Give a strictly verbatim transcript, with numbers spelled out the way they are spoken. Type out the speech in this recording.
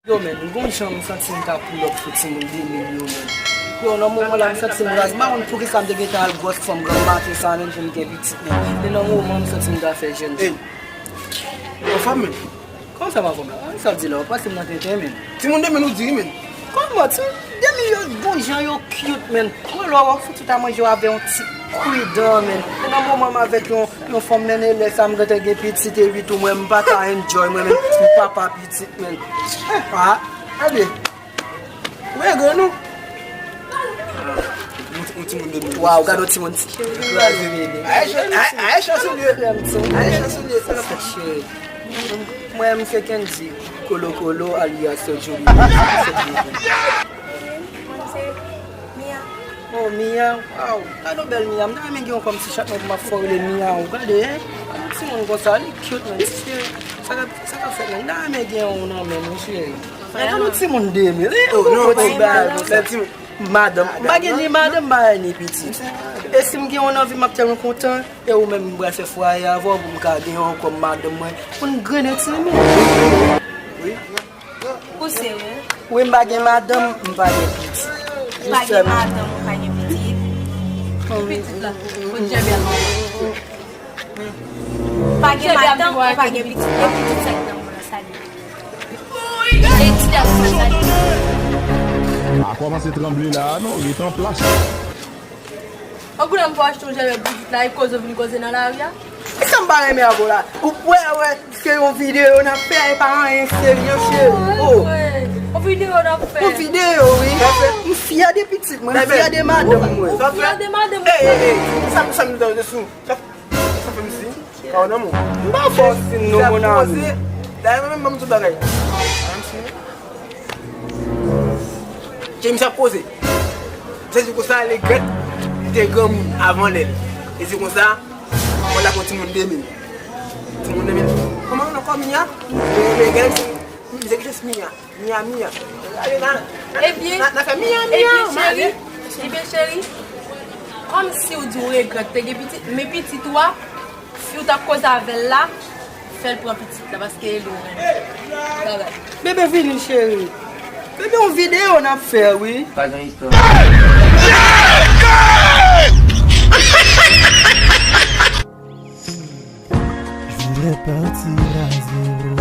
Yo, men, gon jan m santi m ta pull up sou timoun de mil yo, men. Yo, nan moman la, m santi m raz. M pa konn poukisa m te gentan al gwòs fanm granm maten sa, menm jan m gen pitit, men. E nan moman, m santi m ta fè jèn. Ey, w anfòm, men? Kòman sa, m anfòm la? Sa w di la? W pase m nan tenten, men. Timoun de mil ou di, men. Kòman? Timoun de mil yo, gon jan yo cute, men. Wè, lè w ap fouti ta manje w avè yon ti kwidan, men. E nan moman m avèk yon, yon fanm, men, e lè sa m gentan gen pitit, epi tou, mwen, m pa ta enjoy, mwen, men, m papa pitit, men. Ah, gade. Ou egre, non? Yon ti, yon timoun de mil. Waw, gade yon timoun ti. Kraze, bebe. Aye, chan, aye, aye, chan sou lye. Aye, chan sou lye. Cheri. Mwen, m se Kendy, Kolo Kolo, alias Johnny. Mwen se Mia. Oh, Mia, waw, gade yon bèl Mia. M ta renmen gen yon kòm si chak moun pou m ap fè w rele Mia, ou gade, hein? Yon timoun konsa, li cute, man. Cheri, sa k ap, sa k ap fèt, man? M ta renmen gen yon nan men m, wi, cheri. Gade yon timoun de mil, hein? Oh, non, ti bagay konsa. Bèl timoun. Madanm, m pa gen ni madanm, m pa gen ni pitit. E si m gen yon anvi, m ap tèlman kontan. E ou menm, m pral fè fwaye avè w pou m ka gen yon kòm madanm mwen. Pou n grennen timoun. Wi. Ou serye? Wi, m pa gen madanm, m pa gen pitit. Ou pa gen madanm, ou pa gen pitit. Ki pitit la? Kot Jèbèl? Pa gen madanm, ou pa gen pitit. E pitit sa ki nan men w la, sa li ye? E ti dam sa, sa li ye? A kòmanse tranble la, non, ret an plas. An koulè m pou achte yon jèlèt pitit la, e koze w vin koze nan lari a? Sa m pa renmen avè w la. Ou wè, wè, se yon videyo n ap fè, e pa anyen serye, cheri. Oh. Yon videyo n ap fè. Yon videyo, wi. M fyè de pitit mwen, m fyè de madanm mwen. Ou fyè de madanm mwen. Ey, ey, ey, sa, sa m di w sou. Sa fè m si. Ka w nan mou. M pa fè w si non, mon ami. Dayè, mwen menm, ban m di w bagay. Ban m si. James ap koze. Se di konsa, li regrèt li te granmoun avan lè l. E se konsa, mwen la pou timoun de mil. Timoun de mil. Kòman w nan kò Mia? Men, men, gade, se, se jis Mia. Mia, Mia. Gade la. Ebyen, n a, n a fè Mia, Mia, ebyen, cheri, ebyen, cheri, kòm si w di w regrèt te gen pitit, men pitit ou a, si w t ap koze avè l la, fè l pran pitit la, paske e li w renmen. Babay. Bebe vini, cheri. Bebe, yon videyo n ap fè, wi. Pa gen istwa. Je voudrais partir à zéro.